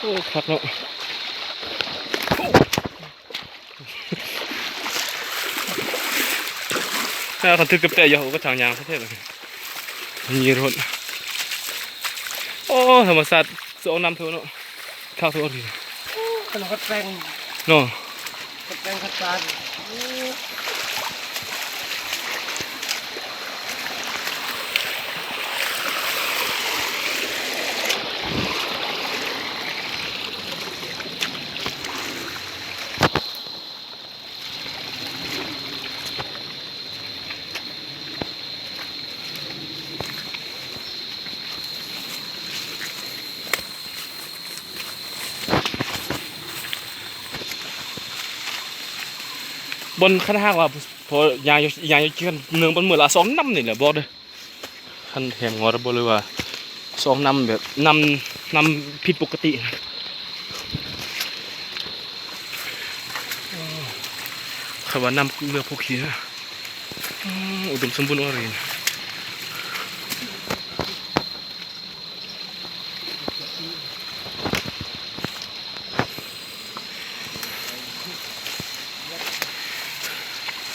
ໂອ້ ຄັກເນາະ. ຖ້າຄັນຖືກກັບແຕ່ຢາກຮູ້ກໍທາງຍ່າງປະເທດມີລົດ. ໂອ້ ທຳມະຊາດສອງນ້ຳເທົ່າເນາະ. ຄັກເທົ່າທີ່ ໂອ້ ຂະໜາດກັດແປງເນາະ ກັດແປງຄັດຕາ. ບ່ອນຄັນຫາກວ່າ ພໍຍ່າງຢູ່ ຍ່າງຢູ່ເຂດເມືອງ ບ່ອນເມືອງລາວສອງນ້ຳນີ້ແຫຼະ ບອກເດີ. ຄັນແຖມງໍລະບໍ່ ຫຼືວ່າສອງນ້ຳແບບນ້ຳ ນ້ຳຜິດປົກກະຕິ. ຄັນວ່ານ້ຳເມືອງພູຂີ້ນະ ອືມ ອຸດົມສົມບູນອີ່ຫຼີ.